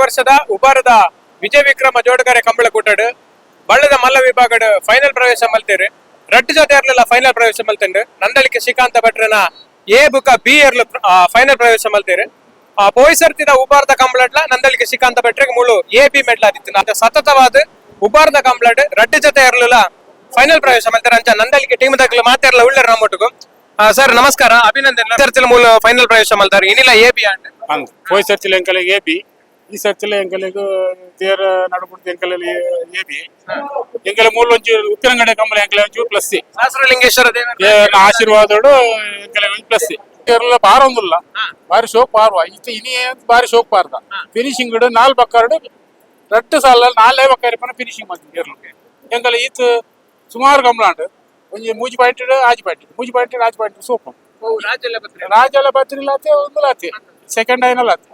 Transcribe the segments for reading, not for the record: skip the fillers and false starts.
ವರ್ಷದ ಉಬಾರದ ವಿಜಯ ವಿಕ್ರಮ ಜೋಡಗರೆ ಕಂಬಳಕೂಟಡ್ ಬಳ್ಳದ ಮಲ್ಲ ವಿಭಾಗಡ್ ಫೈನಲ್ ಪ್ರವೇಶ ಮಲ್ತೇರು. ರಡ್ಡು ಜೊತೆ ಇರ್ಲಿಲ್ಲ ಫೈನಲ್ ಪ್ರವೇಶ ಮಲ್ತಂಡು. ನಂದಳಿಕೆ ಶ್ರೀಕಾಂತ ಭಟ್ರನ ಎ ಬುಕ್ಕ ಬಿ ಎರ್ಲು ಫೈನಲ್ ಪ್ರವೇಶ ಮಲ್ತೇರು. ಆ ಪೋಯ್ ಸರ್ತಿದ ಉಬಾರದ ಕಂಬಳಡ್ಲ Nandalike Srikanth ಭಟ್ರಿಗೆ ಮುಳು A B medal ಆದಿತ್ತು. ಅಂತ ಸತತವಾದ ಉಬಾರದ ಕಂಬಳಡ್ ರಡ್ಡು ಜೊತೆ ಇರ್ಲಿಲ್ಲ ಫೈನಲ್ ಪ್ರವೇಶ ಮಲ್ತಾರೆ. ಅಂಚ ನಂದಳಿಕೆ ಟೀಮ್ ದಾಖಲು ಮಾತಾಡಲ್ಲ ಉಳ್ಳರು ನಮ್ಮೊಟ್ಟಿಗೂ. ಸರ್, ನಮಸ್ಕಾರ, ಅಭಿನಂದನೆ. ಸರ್ತಿಲ ಮೂಲ ಫೈನಲ್ ಪ್ರವೇಶ ಮಲ್ತಾರೆ, ಇನಿಲ A B and ಅಂದ್ ಪೋಯ್ ಸರ್ತಿಲ ಎಂಕಲೆಗ್ ಎ ಬಿ, ಈ ಸರ್ತಿಲ ಎಂಕಲೆಗ್ ತೇರ ನಡುಬುಡ್ದು ಎಂಕಲಲ್ಲಿ ಎ ಬಿ. ಎಂಕಲೆ ಮೂಲ ಒಂಚೂರು ಉಪ್ಪಿನಂಗಡಿ ಕಂಬಳ ಎಂಕಲೆ ಒಂಚೂರು ಪ್ಲಸ್ ಸಿ. ಸಹಸ್ರಲಿಂಗೇಶ್ವರ ದೇವರ ದೇವರ ಆಶೀರ್ವಾದೋಡು ಎಂಕಲೆ ಒಂಜಿ ಪ್ಲಸ್ ಸಿ. ಕೇರಳ ಪಾರೊಂದುಲ್ಲ, ಬಾರಿ ಶೋಕ್ ಪಾರ್ವ ಇತ್ತೆ. ಇನಿ ಬಾರಿ ಶೋಕ್ ಪಾರ್ದ ಫಿನಿಶಿಂಗ್ ನಾಲ್ ಬಕ್ಕರ್ಡು ರಟ್ಟು ಸಾಲ ನಾಲೇ ಬಕ್ಕಾರಿ ಪನ ಫಿನಿಶಿಂಗ್ ಮಾಡ್ತೀನಿ. ಕೇರಳಕ್ಕೆ ಎಂಕಲೆ ಈತ್ ಸುಮಾರು ಕಂಬಳಾಂಡ್. ಒಂಜಿ ಮೂಜಿ ಪಾಯಿಂಟ್ ಆಜಿ ಪಾಯಿಂಟ್, ಮೂಜಿ ಪಾಯಿಂಟ್ ಆಜಿ ಪಾಯಿಂಟ್ ಸೋಪು. ರಾಜೆಲ್ಲ ಬತ್ತಿರಿಲಾತೆ, ಒಂದು ಲಾತೆ ಸೆಕೆಂಡ್ అయినಲಾತೆ.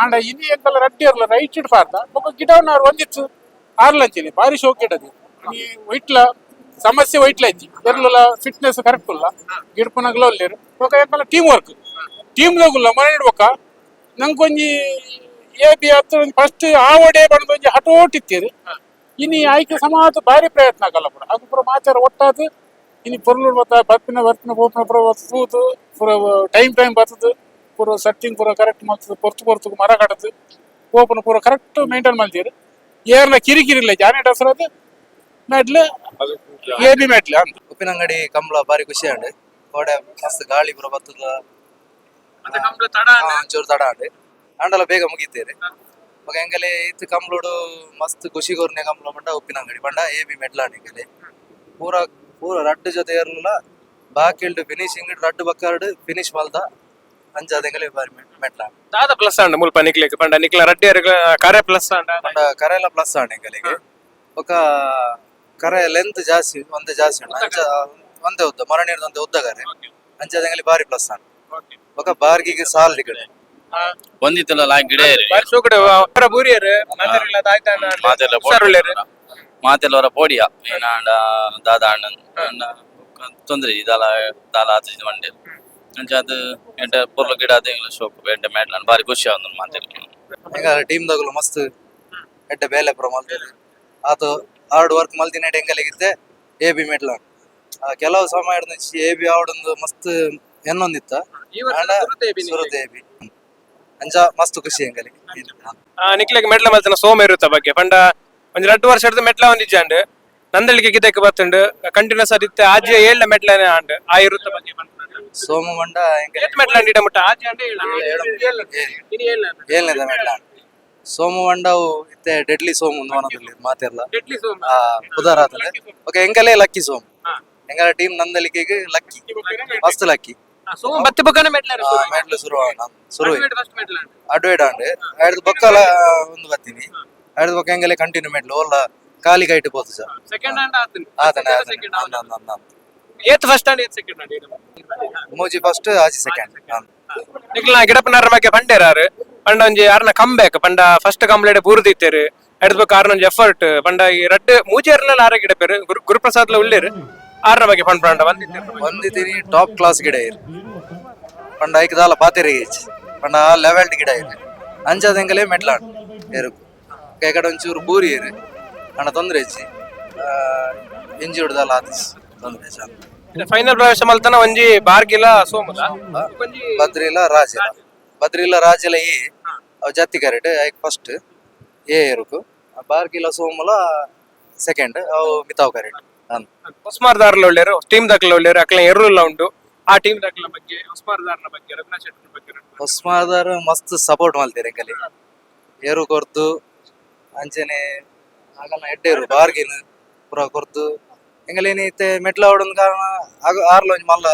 ಆಂಡ ಇನಿ ಎಂಕಲ ರಡ್ಡಿ ಇರ್ಲ ರೈಟ್ it ಪಾರ್ದ ಬೊಕ್ಕ ಗಿಡವನ್ನ ಒಂದಿತ್ತು ಆರ್ಲಂಚಿನಿ ಬಾರಿ ಶೋಕ್ ಗಿಡది. ಈ ವೈಟ್ಲ ಸಮಸ್ಯೆ ವೈಟ್ಲ ಐತಿ. ಎರ್ಲುಲ ಫಿಟ್ನೆಸ್ ಕರೆಕ್ಟ್ ಇಲ್ಲ, ಗಿಡಪನಗ್ಲ ಒಲ್ಲೇರು. ಬೊಕ್ಕ ಎಂಕಲ team work, team ದಗುಲ್ಲ ಮನೆ ಬೊಕ್ಕ ನಂಗೊಂಜಿ ಎ ಬಿ ಹತ್ತು ಫಸ್ಟ್ ಆ ಒಡೆ ಬಂದು ಒಂಜಿ ಹಟೋಟಿತ್ತೀರಿ. ಇನಿ ಆಯ್ಕೆ ಸಮಾತ ಬಾರಿ ಪ್ರಯತ್ನ ಆಗಲ್ಲ ಪೂರ. ಅದು ಪೂರ ಮಾಚಾರ ಒಟ್ಟಾದ್ ಇನಿ ಪೊರ್ಲು ಬತ್ತ ಬರ್ಪಿನ ಬರ್ಪಿನ ಪೋಪಿನ ಪೂರ ತೂತು ಪೂರ ಟೈಮ್ ಟೈಮ್ ಬರ್ತದೆ. ಪೂರ ಸೆಟ್ಟಿಂಗ್ ಪೂರ ಕರೆಕ್ಟ್ ಮಲ್ತದೆ. ಪೊರ್ತು ಪೊರ್ತುಗು ಮರ ಕಟ್ಟದು ಪೋಪನ ಪೂರ ಕರೆಕ್ಟ್ ಮೇಂಟೈನ್ ಮಲ್ತೀರಿ. ಏರ್ನ ಕಿರಿಕಿರಿ ಇಲ್ಲ. ಜಾನೆಟ್ ಹಸ್ರದು medal, A B medal ಅಂತ. ಉಪ್ಪಿನಂಗಡಿ ಕಂಬಳ ಬಾರಿ ಖುಷಿ ಆಂಡ್. ಕೋಡೆ ಮಸ್ತ್ ಗಾಳಿ ಪೂರ ಬತ್ತದ. ಒಂಚೂರು ತಡ ಆಂಡ್, ಆಂಡಲ ಬೇಗ ಮುಗಿತೇರಿ. ಬೊಕ ಎಂಕಲೆ ಇತ್ತು ಕಂಬ್ಳೋಡು ಮಸ್ತ್ ಖುಷಿ ಕೊರ್ನೆ ಕಂಬ್ಳ ಪಂಡ ಉಪ್ಪಿನಂಗಡಿ ಪಂಡ A B medal and ಎಂಕಲೆ. ಪೂರ ಪೂರ ರಡ್ಡು ಜೊತೆ ಇರ್ಲಿಲ್ಲ ಬಾಕಿಲ್ಡ್ ಫಿನಿಶಿಂಗ್ ರಡ್ಡು ಬಕ್ಕಾರ್ಡ್ ಫಿನಿಶ್ ಮಲ್ದ. ಅಂಚಾದ ಎಂಕಲೆ ಬಾರಿ ಮೆಡ್ಲ್ ಆಂಡ್. ದಾದ ಪ್ಲಸ್ ಆಂಡ್ ಮುಲ್ಪ ನಿಕ್ಲೆಗ್ ಪಂಡ ನಿಕ್ಲ ರಡ್ಡಿ ಕರೆ ಪ್ಲಸ್ ಆಂಡ? ಪಂಡ ಕರೆಲ ಪ್ಲಸ್ ಆಂಡ್ ಎಂಕಲೆಗ್. ಬೊಕ ಕರೆ ಲೆಂತ್ ಜಾಸ್ತಿ, ಒಂದೇ ಜಾಸ್ತಿ ಉಂಟು. ಅಂಚ ಒಂದೇ ಉದ್ದ ಮರಣಿರ್ದ ಒಂದೇ ಉದ್ದ ಕರೆ. ಅಂಚಾದ ಎಂಕಲೆ ಬಾರಿ ಪ್ಲಸ್ ಆಂಡ್. ಬೊಕ ಬಾರ್ಗಿಗೆ ಸಾಲ್ ಕಡೆ. ಒಂದಿತ್ತಲ್ಲ ಲಾಯಕ್ ಗಿಡ ಇರಿ. ಬಾರಿ ಶೋಕುಡು ಅವರ ಬೂರಿಯರು ಮಾತಾಡಿಲ್ಲ ತಾಯ್ತಾನ. ಮಾತೆಲ್ಲ. ಹುಷಾರ್ ಉಳ್ಳೇರು. ಮಾತೆಲ್ಲ ಅವರ ಪೋಡಿಯ ಏನಾಂಡ ದಾದ ಅಣ್ಣ ತೊಂದ್ರೆ ಇದಲ್ಲ ದಾಲ ಆತ ಮಂಡೆ. ಅಂಚ ಅದು ಎಂಟ ಪೊರ್ಲು ಗಿಡ ಅದ ಎಂಗ್ಲ ಶೋಕು ಎಂಟ ಮೆಡ್ಲನ್ ಬಾರಿ ಖುಷಿ ಆವಂದು ಮಾತೆಲ್ಲ. ಎಂಗ ಟೀಮ್ ದಗುಲು ಮಸ್ತ್ ಎಡ್ಡೆ ಬೇಲೆ ಪೂರ ಮಲ್ತದೆ. ಆತು ಹಾರ್ಡ್ ವರ್ಕ್ ಮಲ್ತಿನ ಎಂಕಲಿಗಿತ್ತೆ A B medal. ಕೆಲವು ಸಮಯ ಎ ಬಿ ಆವಡೊಂದು ಮಸ್ತ್ ಎನ್ನೊಂದಿತ್ತ. ಈ ವರ್ಷ ಆಂಡ ಸುರುತ AB ನಿಕ್ಲೆಗ್. ಸುರುತ ಎ ಬಿ. ಅಂಚ ಮಸ್ತ್ ಖುಷಿ ಎಂಕಲಿಗೆ. ನಿಕ್ಲೆಗ್ ಮೆಡ್ಲ ಮಲ್ತನ ಸೋಮ ಇರುತ್ತ ಬಗ್ಗೆ ಪಂಡ ಒಂಜಿ ರಡ್ಡು ವರ್ಷ ಹಿಡ್ದು ಮೆಟ್ಲ ಒಂದಿಜ್ಜಾಂಡ್ ನಂದಳಿಕೆ ಗಿದಕ್ಕೆ ಬತ್ತುಂಡು ಕಂಟಿನ್ಯೂಸ್ ಆದಿತ್ತೆ. ಆಜಿ ಏಳ್ನ ಮೆಟ್ಲನೆ ಆಂಡ್. ಆ ಇರುತ್ತ ಬಗ್ಗೆ ಪನ್ಪುನ. ಸೋಮ ಮಂಡ ಎಂಕಲೆ ಏತ್ ಮೆಟ್ಲ ಅಂಡ್ ಇಡ ಮುಟ್ಟ? ಆಜಿ ಅಂಡ್ ಏಳು. ಏಳು. ಇನಿ ಏಳು. ಏಳನೇದ ಮೆಟ್ಲ. ಸೋಮು ಮಂಡ ಅವು ಇತ್ತೆ ಡೆಡ್ಲಿ ಸೋಮು ಒಂದು ವನದಲ್ಲಿ ಮಾತೆರ್ಲ. ಡೆಡ್ಲಿ ಸೋಮ. ಪುದರ್ ಆತದೆ. ಓಕೆ, ಎಂಕಲೇ ಲಕ್ಕಿ ಸೋಮ್. ಎಂಕಲ ಟೀಮ್ ನಂದಳಿಕೆಗೆ ಲಕ್ಕಿ, ಮಸ್ತ್ ಲಕ್ಕಿ. ಸೋಮ ಬತ್ತಿ ಬೊಕ್ಕನೆ ಮೆಟ್ಲ. ಮೆಟ್ಲು ಶುರು ಆಂಡ್ ಶುರು. ಫಸ್ಟ್ ಮೆಟ್ಲ ಅಂಡ್. ಅಡ್ವೇಡ್ ಆಂಡ್ ಐಡ್ದು ಬೊಕ್ಕಲ ಒಂದು ಬತ್ತೀನಿ. ಐಡ್ದು ಬೊಕ್ಕ ಎಂಗಲೆ ಕಂಟಿನ್ಯೂ ಮೆಟ್ಲು ಓಲ್ಲ ಖಾಲಿ ಕೈಟ್ ಪೋತು sir. Second and ಆತನ್. ಆತನ. ಸೆಕೆಂಡ್. ಆತನ. ಏತ್ ಫಸ್ಟ್ ಅಂಡ್ ಏತ್ ಸೆಕೆಂಡ್ ಅಂಡ್? ಮೂಜಿ ಫಸ್ಟ್, ಆಜಿ ಸೆಕೆಂಡ್. ನಿಕ್ಲ ಗಿಡಪನಾರ ಬಗ್ಗೆ ಪಂಡೇರಾರು ಪಂಡ ಒಂಜಿ ಯಾರನ್ನ ಕಮ್ ಬ್ಯಾಕ್ ಪಂಡ ಫಸ್ಟ್ ಕಂಪ್ಲೇಂಟ್ ಬೂರ್ದಿತ್ತೇರು. ಎಡ್ದು ಆರ್ನ ಒಂಜಿ ಎಫರ್ಟ್ ಪಂಡ ಈ ರಡ್ಡ್ ಮೂಜಿ ಎರ್ಲ ಆರ ಗಿಡಪೇರು ಗುರು ಗುರುಪ್ರಸಾದ್ಲ ಉಳ್ಳೇರು. ಆರ್ನ ಬಗ್ಗೆ ಪಂಡ ಬಂದಿತ್ತೇರು. ಒಂದಿತೀನಿ ಟಾಪ್ ಕ್ಲಾಸ್ ಗಿಡ ಇರು ಪಂಡ ಐಕ್ ದಾಲ ಪಾತೆರಿಗೆ ಇಜ್ಜಿ. ಪಂಡ ಆ ಲೆವೆಲ್ ಗಿಡ ಇರು. ಅಂಚಾದ ಎಂಗಲೆ ಮೆಟ್ಲಾಡ್ ಎರುಕು ಕೈಕಡೆ ಒಂಚೂರು ಬೂರಿ ಇರು ಅಣ್ಣ, ತೊಂದ್ರೆ ಇಜ್ಜಿ. ಇಂಜುರ್ಡ್ ದಾಲ ಆತಿಸ್, ತೊಂದ್ರೆ ಇಜ್ಜಿ. ಫೈನಲ್ ಪ್ರವೇಶ ಮಲ್ತನ ಒಂಜಿ ಬಾರ್ಗಿಲ ಸೋಮುಲ ಒಂಜಿ ಬದ್ರಿಲ ರಾಜಲ, ಬದ್ರಿಲ ರಾಜಲ ಈ ಅವು ಜತ್ತಿ ಕರೆಟ್ ಐಕ್ ಫಸ್ಟ್ ಎ ಎರುಕು. ಬಾರ್ಗಿಲ ಸೋಮುಲ ಸೆಕೆಂಡ್, ಅವು ಮಿತಾವ್ ಕರೆಟ್ ಅಂದ್. ಹೊಸ್ಮಾರ್ದಾರ್ಲ ಉಳ್ಳೇರು, ಟೀಮ್ ದಾಖಲೆ ಉಳ್ಳೇರು. ಅಕ್ಲ ಎರುಲ್ಲ ಉಂಟು. ಆ ಟೀಮ್ ದಾಖಲೆ ಬಗ್ಗೆ, ಹೊಸ್ಮಾರ್ದಾರ್ನ ಬಗ್ಗೆ, ರಘುನಾಥ್ ಶೆಟ್ಟಿ ಬಗ್ಗೆ. ಹೊಸ್ಮಾದಾರ್ ಮಸ್ತ್ ಸಪೋರ್ಟ್ ಮಲ್ತೀರಿ ಎಂಕಲಿ. ಏರು ಕೊರ್ದು ಅಂಚನೆ ಆಗಲ್ನ ಎಡ್ಡೇರು ಬಾರ್ಗಿನ್ ಪೂರ ಕೊರ್ದು ಎಂಗಲೇನಿ ಇತ್ತೆ ಮೆಟ್ಲ ಆವಡೊಂದು ಕಾರಣ ಆಗ ಆರ್ಲ ಒಂಜಿ ಮಲ್ಲ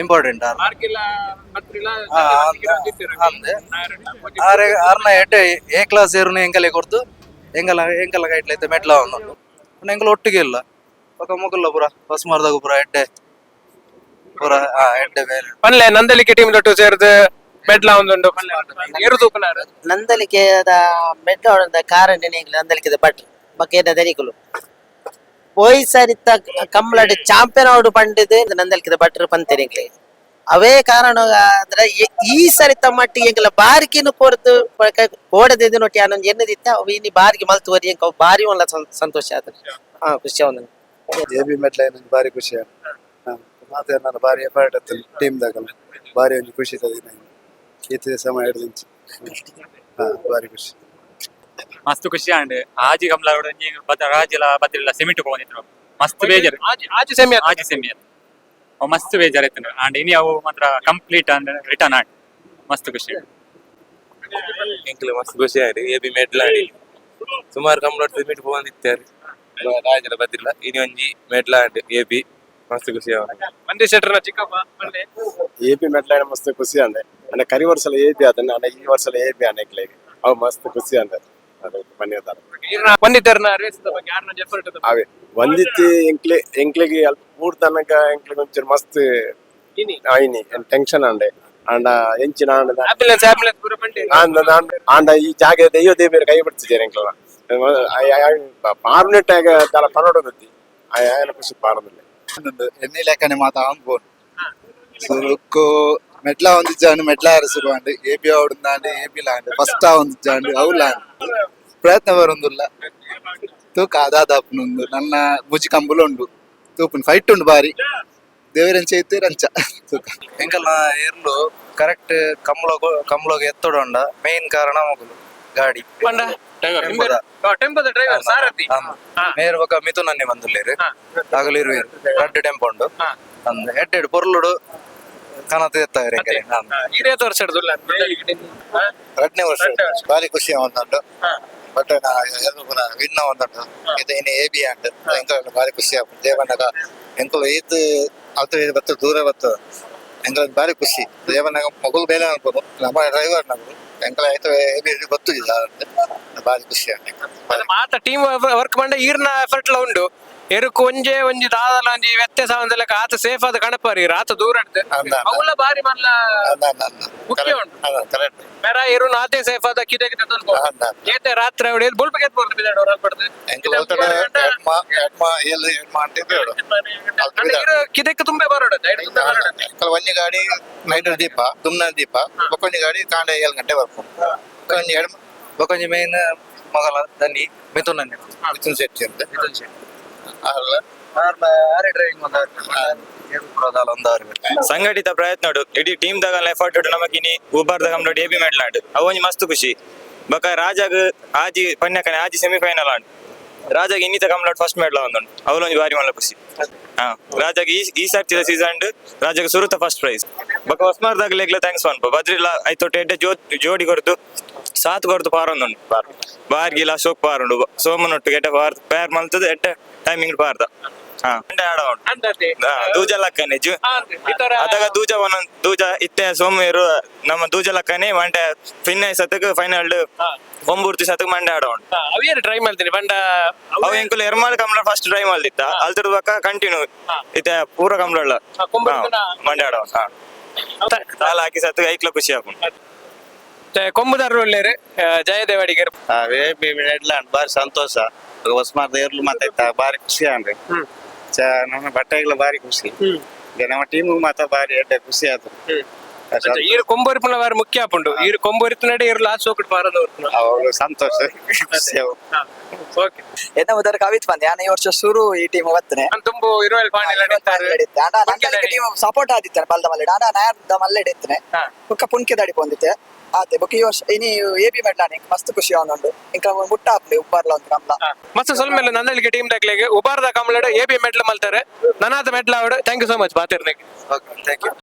ಇಂಪಾರ್ಟೆಂಟ್ ಆರ್. ಬಾರ್ಗಿಲ ಬದ್ರಿಲ. ಅಂದೆ ಆರೆ ಆರ್ನ ಎಡ್ಡೆ ಎ ಕ್ಲಾಸ್ ಏರುನು ಎಂಕಲೆ ಕೊರ್ದು ಎಂಗಲ ಎಂಕಲ ಕೈಟ್ಲ ಇತ್ತೆ ಮೆಟ್ಲ ಆವೊಂದುಂಡು. ಪಂಡ ಎಂಕಲ ಒಟ್ಟಿಗೆ ಇಲ್ಲ. ಬೊಕ ಮೊಕುಲ್ಲ ಪೂರ ಹೊಸ್ಮಾರ್ದಾಗ ಪೂರ ಎಡ್ಡೆ ಪೂರ ಎಡ್ಡೆ ಬೇರೆ. ಪನ್ಲೆ, ನಂದಳಿಕೆ ಟೀಮ್ ದೊಟ್ಟು ಸೇರ್ದು ಮೆಡ್ಲ ಒಂದುಂಡು ಪನ್ಲೆ, ಏರು ತೂಪನಾರು. ನಂದಲಿಕೆದ ಮೆಟ್ಟೋಣದ ಕಾರಣ ನಂದಲಿಕೆದ ಭಟ್ರು ಬೊಕ್ಕ ದನಿಕುಲು. ಪೋಯಿ ಸರಿತ ಕಂಬ್ಳಡ್ ಚಾಂಪಿಯನ್ ಅವಡು ಪಂಡಿದ್ ನಂದಲಿಕೆದ ಭಟ್ರು ಪಂತೇನಿಗ್ಲೆ. ಅವೇ ಕಾರಣ ಅಂದ್ರೆ ಈ ಸರಿತ ಮಟ್ಟಿಗೆ ಎಂಕಲ ಬಾರಿಕಿನ ಕೊರ್ದು ಕೋಡದ ನೊಟ್ಟಿ ಆನೊಂದು ಎನ್ನದಿತ್ತ ಅವು ಇನಿ ಬಾರಿಗೆ ಮಲ್ತು ವರಿ ಎಂಕ ಅವು ಬಾರಿ ಒಂಲ ಸಂತೋಷ ಆತ. ಹಾ, ಖುಷಿ ಆವೊಂದು. ಎ ಬಿ ಮೆಟ್ಲ ಭಾರಿ ಖುಷಿ. ಮಾತೆ ನಾನು ಭಾರಿ ಎಫರ್ಟ್ ಆಯ್ತು ಟೀಮ್ ದಾಗಲ್ಲ, ಭಾರಿ ಒಂಜಿ ಖುಷಿ ಇರ್ತದೆ ಈತ ಸಮಯ ಹಿಡ್ದಿಂಚಿ. ಹಾ, ಭಾರಿ ಖುಷಿ. ಮಸ್ತ್ ಖುಷಿ ಆಂಡ್ ಆಜಿ ಕಮ್ಲ ರಾಜಿಲ ಬದ್ರಿಲ್ಲ ಸೆಮಿಟ್ ಪೋವೊಂದಿತ್ರು, ಮಸ್ತ್ ಬೇಜಾರ್. ಆಜಿ ಸೆಮಿ ಆತ್. ಆಜಿ ಸೆಮಿ ಆತ್. ಅವು ಮಸ್ತ್ ಬೇಜಾರ್ ಆಯ್ತು. ಅಂಡ್ ಇನಿ ಅವು ಮಾತ್ರ ಕಂಪ್ಲೀಟ್ ಅಂಡ್ ರಿಟರ್ನ್ ಆಂಡ್ ಮಸ್ತ್ ಖುಷಿ. ಎಂಕ್ಲೆ ಮಸ್ತ್ ಖುಷಿ ಆಯ್ತು, ಎ ಬಿ ಮೆಡ್ಲ್ ಆಡಿ. ಸುಮಾರು ಕಂಪ್ಲೀಟ್ ಸಿಮಿಟ್ ಪೋವೊಂದಿತ್ತಾರೆ, ರಾಜಲ ಬತ್ತಿಲ್ಲ. ಇನಿ ಒಂಜಿ ಮೆಡ್ಲ್ and A B, ಮಸ್ತ್ ಖುಷಿ ಆವ. ಮಂದಿ ಶೆಟ್ರನ ಚಿಕ್ಕಪ್ಪ ಪಂಡೆ. ಎ ಪಿ ಮೆಟ್ಲಾಡ ಮಸ್ತ್ ಖುಷಿ ಅಂದೆ. ಅಂದ್ರೆ ಕರಿ ವರ್ಷಲ ಎ ಪಿ ಅದನ್ನ ಅಂದ್ರೆ ಈ ವರ್ಷಲ ಎ ಪಿ ಅನ್ನಕ್ಲೆ ಅವು ಮಸ್ತ್ ಖುಷಿ ಅಂದೆ. ಅದು ಮನ್ಯತಾರ. ಈರ್ನ ಬಂದಿದ್ದಾರನ ರೇಸ್ ಬಗ್ಗೆ, ಯಾರನ್ನ ಎಫರ್ಟ್? ಅವೇ ಒಂದಿತ್ತಿ ಎಂಕ್ಲೆ ಎಂಕ್ಲೆಗೆ ಅಲ್ಪ ಮೂರ್ ತನಕ ಎಂಕ್ಲೆಗೆ ಒಂಚೂರು ಮಸ್ತ್ ಇನಿ ಆಯ್ನಿ ಟೆನ್ಷನ್ ಅಂಡೆ. ಅಂಡ ಎಂಚಿನ ಆಂಡ ಆಂಬ್ಯುಲೆನ್ಸ್ ಆಂಬ್ಯುಲೆನ್ಸ್ ಪೂರ ಬಂಡಿ. ಆಂಡ ಈ ಜಾಗ ದೈವ ದೇವಿಯರು ಕೈ ಬಿಡ್ತಿದ್ದಾರೆ. ಎಂಕ್ಲ ಪಾರ್ನೆಟ್ ಆಗ ತಲ ಪನೋಡದತ್ತಿ ಆಯನ ಖುಷಿ ಪಾರದಿಲ್ಲ. ಎಣ್ಣೆ ಲೆಕ್ಕನೆ ಮಾತಾ ಅನ್ಬೋದು. ಸುರುಕು ಮೆಟ್ಲ ಒಂದಿಜ್ಜಾಂಡ್, ಮೆಟ್ಲ ಯಾರು ಶುರು and A B ಆವಡುಂದಾಂಡ್, A B land first ಒಂದಿಜ್ಜಾಂಡ್ ಅವು ಲ್ಯಾಂಡ್ ಪ್ರಯತ್ನ ಬರೊಂದುಲ್ಲ. ತೂಕ ಅದಾದಾಪುನುಂದು ನನ್ನ ಬುಜಿ ಕಂಬುಲು ಉಂಡು. ತೂಪುನ್ ಫೈಟ್ ಉಂಡು ಬಾರಿ. ದೇವರಂಚ ಇತ್ತು ರಂಚ ತೂಕ. ಎಂಕಲ್ನ ಎರ್ಲು ಕರೆಕ್ಟ್ ಕಮ್ಲೋಗು ಕಮ್ಲೋಗು ಎತ್ತೊಡೊಂಡ ಮೇನ್ ಕಾರಣ ಮೊಗಲು ಗಾಡಿ. ಪಂಡ? ಟೆಂಪೋದ. ಟೆಂಪೋದ ಡ್ರೈವರ್ ಸಾರಥಿ. ಮೇರ್ ಬೊಕ ಮಿಥುನನ್ನೇ ಬಂದುಲ್ಲೇರು. ಆಗಲು ಇರುವೆರು ರಡ್ಡ್ ಟೆಂಪೋ ಉಂಡು. ಅಂದ್ ಎಡ್ಡೆ ಎಡ್ ಪೊರ್ಲುಡು ಕನತ್ ಎತ್ತವೆರ್ ಎಂಕಲೆ. ಹಿರಿಯ ವರ್ಷ. ರಡ್ನೇ ವರ್ಷ, ಬಾರಿ ಖುಷಿ ಒಂದುಂಡು. ಬಟ್ ಎಲ್ಲರೂ ಪೂರ ವಿನ್ ಒಂದುಂಡು. ಇದು ಇನ್ನು A B and ಎಂಕಲ್ ಬಾರಿ ಖುಷಿ ಆಪುಂಡು. ದೇವನಗ ಎಂಕುಲು ಈತ್ ಅಲ್ತ ಬತ್ತು ದೂರ ಬತ್ತು ಎಂಕಲ್ ಬಾರಿ ಖುಷಿ. ದೇವನಾಗ ಮೊಗಲು ಬೇಲೆ ಅನ್ಬೋದು, ನಮ್ಮ ಡ್ರೈವರ್ ನಗು ಎಂಕಲ ಆಯ್ತು. ಎ ಬಿ ಗೊತ್ತಿಲ್ಲ, ಬಾರಿ ಖುಷಿ ಆಂಡ್. ಮಾತ ಟೀಮ್ ವರ್ಕ್ ಪಂಡ ಈರ್ನ ಎಫರ್ಟ್ ಲ ಉಂಡು. ಎರುಕು ಒಂಜೆ ಒಂಜಿ ದಾದಲ ಒಂಜಿ ವ್ಯತ್ಯಾಸ ಒಂದೆಲ್ಲ ಆತ ಸೇಫ್ ಆದ ಕಣಪರಿ ಆತ ದೂರ ಆಡ್ದು. ಅಂದ. ಅವುಲ ಬಾರಿ ಮಲ್ಲ ಮುಖ್ಯ ಉಂಟು. ಕರೆಕ್ಟ್. ಮೆರ ಎರು ನಾತೆ ಸೇಫ್ ಆದ ಕಿದೆಗೆ ತಗೊಂಡು ಏತೆ ರಾತ್ರಿ ಅವಡಿ ಬುಲ್ಪಿಗೆ ಎತ್ಬೋದು ಬಿದ್ದಾಡು ಅವ್ರು ಅಲ್ಪಡ್ದು. ಎಂಕಲ್ ಎಡ್ಮ ಎಡ್ಮ ಏಳು ಎಡ್ಮ అంటే ಬೇಡ. ಕಿದೆಕ್ ತುಂಬೆ ಬರೋಡು ಐಡ್ ತುಂಬೆ ಬರೋಡು. ಎಂಕಲ್ ಒಂಜಿ ಗಾಡಿ ನೈಟ್ ದೀಪ ದುಮ್ನ ದೀಪ, ಬೊಕೊಂಜಿ ಗಾಡಿ ಕಾಂಡೆ 7 ಗಂಟೆ ಬರ್ಪುಂಡು. ಬೊಕೊಂಜಿ ಎಡ್ಮ. ಬೊಕೊಂಜಿ ಮೇನ್ ಮೊಗಲ ದನಿ ಮಿಥುನನ್ನೇ. ಮಿಥುನ್ ಶೆಟ್ಟಿ ಅಂತ. ಮಿಥುನ್ ಶೆಟ್ಟಿ. ಅಲ್ಲ. ಆರ್ಲ ಆರೆ ಡ್ರೈವಿಂಗ್ ಒಂದು ದಾಲ ಒಂದು ಆರು. ಸಂಘಟಿತ ಪ್ರಯತ್ನ ಉಂಡು, ಇಡೀ ಟೀಮ್ ದಾಗ ಎಫರ್ಟ್ ಉಂಡು. ನಮಗಿನಿ ಉಬಾರ್ದ ಕಂಪ್ಲೀಟ್ ಎ ಬಿ ಮೆಡ್ಲ್ ಆಂಡ್, ಅವು ಒಂಜಿ ಮಸ್ತ್ ಖುಷಿ. ಬೊಕ ರಾಜಾಗ್ ಆಜಿ ಪನ್ಯಕನೆ ಆಜಿ ಸೆಮಿಫೈನಲ್ ಆಂಡ್. ರಾಜಾಗ್ ಇನ್ನಿತ ಕಂಪ್ಲೀಟ್ ಫಸ್ಟ್ ಮೆಡ್ಲ ಒಂದುಂಡು, ಅವಲೊಂಜಿ ಬಾರಿ ಮಲ್ಲ ಖುಷಿ. ಹಾ, ರಾಜಾಗ್ ಈ ಈ ಸರ್ತಿದ ಸೀಸನ್ ರಾಜಾಗ್ ಸುರುತ ಫಸ್ಟ್ ಪ್ರೈಸ್. ಬೊಕ ಹೊಸ್ಮಾರ್ದಾಗ್ಲೆಗ್ಲ thanks ಪನ್ಪ. ಬದ್ರಿಲ ಐತೊಟ್ಟು ಎಡ್ಡೆ ಜೋ ಜೋಡಿ ಕೊರ್ದು ಸಾತ್ ಕೊರ್ದು ಪಾರೊಂದುಂಡು. ಬಾರ್ಗಿಲ ಅಶೋಕ್ ಪಾರುಂಡು, ಸೋಮನೊಟ್ಟು ಗೆಡ್ಡೆ ಪಾರ್ ಪೇರ್ ಮಲ್ತದ ಎಡ್ಡೆ ಟೈಮಿಂಗ್ ಪಾರ್ದ. ಹಾ, ಎಡ್ಡೆ ಆಡ ಉಂಡು. ಅಂದತೆ. ಹಾ, ದೂಜ ಲಕ್ಕನೆ ಜು ಇತರ. ಅದಾಗ ದೂಜ ಒಂದೊಂದ್ ದೂಜ ಇತ್ತೆ ಸೋಮವೇರು ನಮ್ಮ ದೂಜ ಲಕ್ಕನೆ ಮಂಡೆ ಫಿನ್ನೈ ಸತಕ್ ಫೈನಲ್ ಒಂಬೂರ್ತಿ ಸತಕ್ ಮಂಡೆ ಆಡ ಉಂಟು. ಅವೇನು ಟ್ರೈ ಮಾಡ್ತೀನಿ ಬಂಡ. ಅವು ಎಂಕುಲು ಎರ್ಮಾಲ್ ಕಂಬ್ಳ ಫಸ್ಟ್ ಟ್ರೈ ಮಾಡ್ದಿತ್ತ, ಅಲ್ತದ ಬಕ್ಕ ಕಂಟಿನ್ಯೂ ಇತ್ತೆ ಪೂರ ಕಂಬ್ಳ ಕೊಂಬುರ್ತಿನ ಮಂಡೆ ಆಡ ಉಂಟು. ತಾಲ ಹಾಕಿ ಸತ್ತು ಐಕ್ಲ ಖುಷಿ ಆಪುಂಡು. ಕೊಂಬುದಾರರು ಒಳ್ಳೆಯರು ಜಯದೇವಡಿಗರು. ಬಾರಿ ಸಂತೋಷ. ಹೊಸ್ಮಾರ್ದ ಏರ್ಲು ಮಾತಾಯ್ತಾ ಬಾರಿ ಖುಷಿ ಆಂಡ್. ನಮ್ಮ ಬಟ್ಟೆಗಳ ಬಾರಿ ಖುಷಿ. ಈಗ ನಮ್ಮ ಟೀಮ್ ಮಾತ್ರ ಬಾರಿ ಎಡ್ಡೆ ಖುಷಿ ಆಯ್ತು. ಈರು ಕೊಂಬುರಿಪುನ ಬಾರಿ ಮುಖ್ಯ ಆಪುಂಡು. ಈರು ಕೊಂಬುರಿತನಡೆ ಇರು ಲಾಸ್ಟ್ ಹೋಗ್ಬಿಟ್ಟು ಬಾರದ. ಅವರು ಸಂತೋಷ ಖುಷಿ. ಓಕೆ. ಎನ್ನ ಉದರ್ ಕವಿತ್ ಬಂದೆ ಯಾನ ಈ ವರ್ಷ ಶುರು ಈ ಟೀಮ್ ಬತ್ತನೆ. ತುಂಬು ಇರುವಲ್ ಪಾಣಿಲ ನಿಂತಾರೆ. ಟೀಮ್ ಸಪೋರ್ಟ್ ಆದಿತ್ತಾನೆ ಬಲ್ದ ಮಲ್ಲೆಡ್ ಆಂಡ ನಾಯರ್ದ ಮಲ್ಲೆಡ್ ಇತ್ತನೆ. ಬೊಕ್ಕ ಪುನ್ಕೆ ದಾಡಿ ಪೊಂದಿತ್ತೆ ಆತೆ. ಬೊಕ್ಕ ಈ ವರ್ಷ ಇನಿ ಎ ಬಿ ಮೆಡ್ಲಾನೆ ಮಸ್ತ್ ಖುಷಿ ಆವೊಂದುಂಡು. ಇಂಕ ಮುಟ್ಟ ಆಪುಂಡು ಉಬ್ಬರ್ಲ ಒಂದು ಕಂಬ್ಲ. ಮಸ್ತ್ ಸೊಲ್ಮೆಲ್ಲ ನಂದಳಿಗೆ ಟೀಮ್ ದಾಕ್ಲೆಗ್. ಉಬಾರದ ಕಮಲಡ್ A B medal ಮಲ್ತಾರೆ, ನನಾದ medal ಆವಡ್. Thank you so much ಬಾತಿರ್ನೆಗೆ. Okay, thank you.